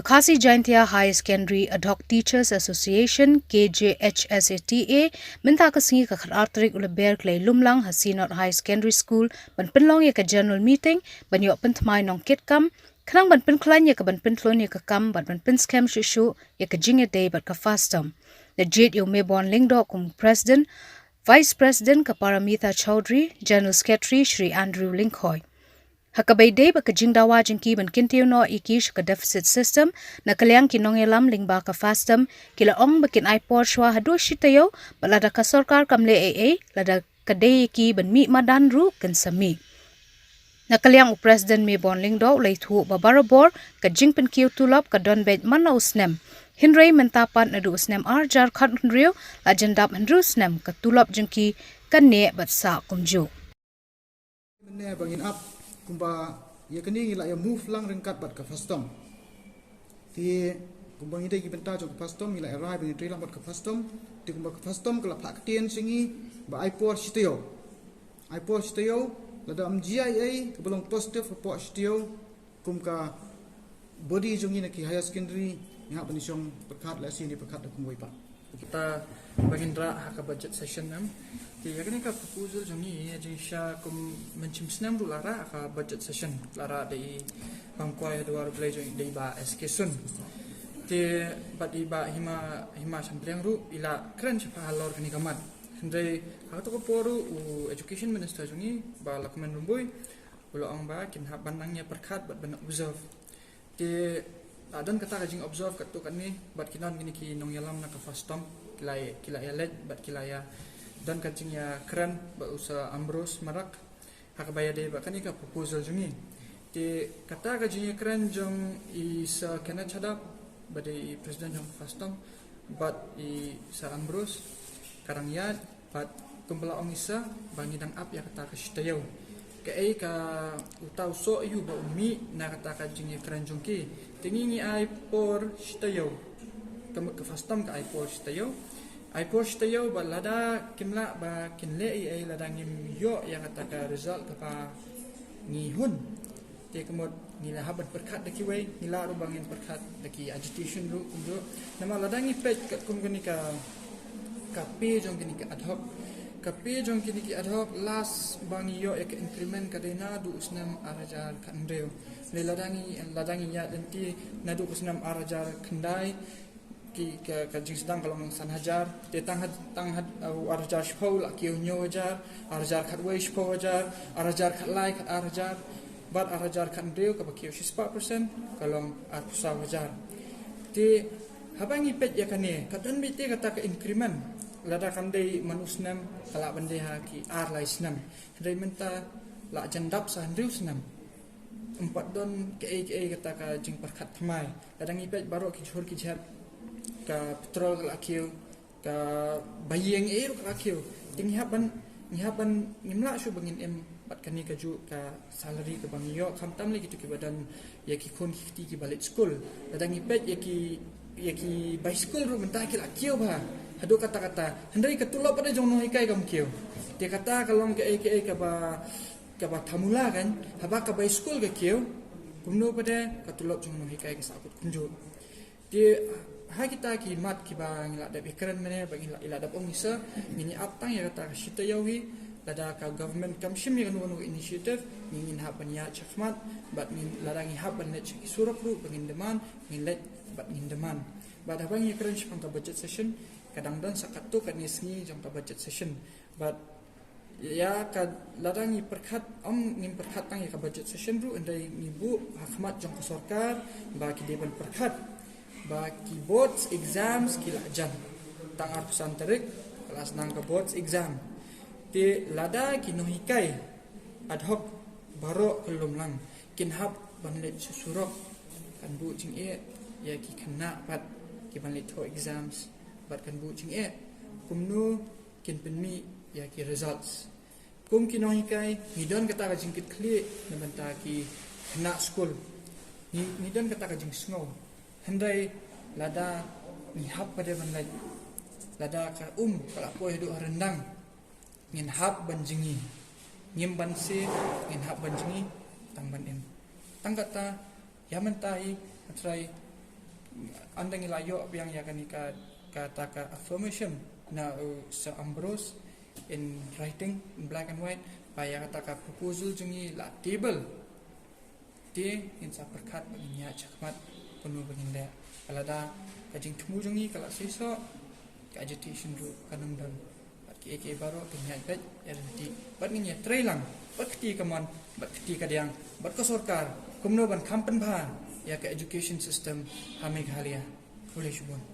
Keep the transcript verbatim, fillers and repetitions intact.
Khasi Jaintia Higher Secondary Ad Hoc Teachers Association, K J H S A T A, mynta ka sngi ka khatar tarik u Lber ka la ïalumlang ha Synod Higher Secondary School ban pynlong ïa ka general meeting ban ïoh pynthymmai nongkitkam, khnang ban pynkhlaiñ ïa ka ban pyntlun ïa ka kam bad ban pynskhem shuh shuh ïa ka jingïadei bad ka FASTOM. La jied ïa u Mebon Lyngdoh kum President, Vice President ka Paramita Chowdhury, General Secretary Shri Andrew Lyngkhoi. Ha kaba ïadei bad ka jingdawa jong ki ban kyntiew noh ïa ki sha ka deficit system, na ka liang ki nongïalam lyngba ka FASTOM ki la ong ba kin ai por shuwa haduh shi taïew, bad lada ka sorkar kam leh ei ei, lada ka dei ïa ki ban mih madan ruh kin sa mih. Na ka liang u President Mebon Lyngdoh u la ïathuh ba barabor ka jingpynkiew tulop ka don beit man la u snem. Hynrei mynta pat naduh u snem ar hajar khathynriew la jan dap hynriew snem ka tulop jong ki ka neh bad sah kumjuh. Mynne ba ngin ap kumba ïa kane ngi la ïa move lang ryngkat bad ka FASTOM. Te kumba ngi dei ki bynta jong ka FASTOM ngi la ïa rai ba ngin trei lang bad ka FASTOM. Te kumba ka FASTOM ka la phah ktien sha ngi ba ai por shi taïew. Ai por shi taïew, lada ym jia ei ei kaba long positive hapoh shi taïew, kum ka body jong ngi na ki higher secondary, ngi hap ban ïashong pyrkhat lehse ngi pyrkhat da kumwei pat. Kata ba ngin rah ha ka budget session em. Te ïa kane ka proposal jong ngi ïa jingshisha kum mynshem snem ruh la rah ha ka budget session, la rah da i Bangkwai ha dwar u Blei jong i, da i Bah S K Sun. Te bad i Bah Hima, Hima Shanbliang ruh i la kren shaphang halor kane ka mat. Hynrei ha kato ka por ruh u Education Minister jong ngi Bah Lahkmen Rymbui u la ong ba kin hap ban nang ïa pyrkhat bad ban observe. Te la don kata ka jingobserve katto katne bad ki don kine ki nongïalam na ka FASTOM ki la, ki la ïaleit bad ki la ïa don ka jingïakren bad u Sir Ambrose Marak ha kaba ïadei bad kane ka proposal jong ngi. Te kata ka jingïakren jong i Sir Kenneth Shadap ba dei i President jong ka FASTOM bad i Sir Ambrose ka dang ïaid bad kumba la ong i Sir ba ngi dang ap ïa kata ka shi taïew. Kaei ka uta u soh ïa u ba u mih na kata ka jingïakren jong ki. Te ngi ngi ai por shi taïew. Ka mut ka FASTOM ka ai por shi taïew. Ai por shi taïew bad lada kim lah ba kin leh ei ei, lada ngim ïoh ïa kata ka result kaba ngi hun. Te ka mut ngi la hap ban pyrkhat da kiwei, ngi lah ruh ba ngin pyrkhat da ki agitation ruh kumjuh. Namar lada ngi peit katkum kane ka, ka pay jong kine ki ad hoc. Ka pay jong kine ki ad hoc last ba ngi ïoh ïa ka increment ka dei naduh u snem ar hajar khathynriew. Lada ngi, lada ngi ïaid lynti naduh u snem ar hajar khyndai, ki, ka, ka jingsdang ka long san hajar. Te tang had, tang had, uh, ar hajar shiphew la kiew hynñiew hajar, ar hajar khatwei shiphew hajar, ar hajar khatlai khatar hajar, bad ar hajar khathynriew kaba kiew shispah percent ka long arphew saw hajar. Te haba ngi peit ïa kane ka don beit te kata ka increment, lada kam dei man u snem ka lah ban dei ha ki ar lai snem. Hynrei mynta la jan dap sa hynriew snem. Ym pat don kaei kaei kata ka jingpyrkhat thymmai. Lada ngi peit baroh ki jhur ki jhep, ka petrol ka la kiew, ka baieng ei ruh ka la kiew. Te ngi hap ban, ngi hap ban, ngim lah shuh ba ngin im bad kane kajuh ka salary kaba ngi ïoh, khamtam lei kito kiba don ïa ki khun ki kti kiba leit skul. Lada ngi peit ïa ki, ïa ki bai skul ruh mynta ki la kiew bha haduh katta katta. Hynrei ka tulop pat de jong u nonghikai kam kiew. Te kata ka long kaei kaei kaba, kaba thamula kan, haba ka bai skul ka kiew, kumno pat de ka tulop jong u nonghikai ka sahkut kumjuh. Te ha kita ki mat kiba ngi la dep ïakren mynne, ba ngi la, i la dep ong i Sir, ngin ïa ap tang ïa kata ka shi taïew hi. Lada ka government kam shim ïa kano kano ka initiative, ngi ngin hap ban ïaid shakhmat, bad ngin, lada ngi hap ban leit sha ki surok ruh ba ngin demand, ngin leit bad ngin demand. Bad haba ngi ïakren shaphang ka budget session, ka dang don sa katto katne sngi jong ka budget session. Bad ïa ka, lada ngi pyrkhat, ym ngim pyrkhat tang ïa ka budget session ruh, hynrei ngi buh ha khmat jong ka sorkar ba ki dei ban pyrkhat ba ki boards exams ki la jan. Tang arphew san tarik ka la sdang ka boards exam. Te lada ki nonghikai ad hoc baroh ka lum lang kin hap ban leit sha surok, kan buh jingeh ïa ki khynnah pat ki ban leit thoh exams, bad kan buh jingeh kumno kin pynmih ïa ki results. Kum ki nonghikai, ngi don kata ka jingkitkhlieh na bynta ki khynnah skul. Ngi, ngi don kata ka jingsngew. Hynrei lada ngi hap pat de ban leit, lada ka um ka la poi haduh ha ryndang, ngin hap ban jngi. Ngim banse, ngin hap ban jngi tang ban im. Tang kata, ïa mynta hi, hynrei Ynda ngi la ïoh biang ïa kane ka, kata ka affirmation na u Sir Ambrose in writing, in black and white, ba ïa kata ka proposal jong ngi la table, te ngin sa pyrkhat bad ngin ïaid shakhmat kumno ba ngin leh. Ka lada ka jingthmu jong ngi ka la seisoh, ka agitation ruh kan ym don. Bad kiei kiei baroh kin ïaid beit ïa lynti. Bad ngin ïatrei lang bad ka kti kamon, bad ka kti kadiang, bad ka sorkar, kumno ban kham pynbha ïa ka education system ha Meghalaya. Khublei shibun.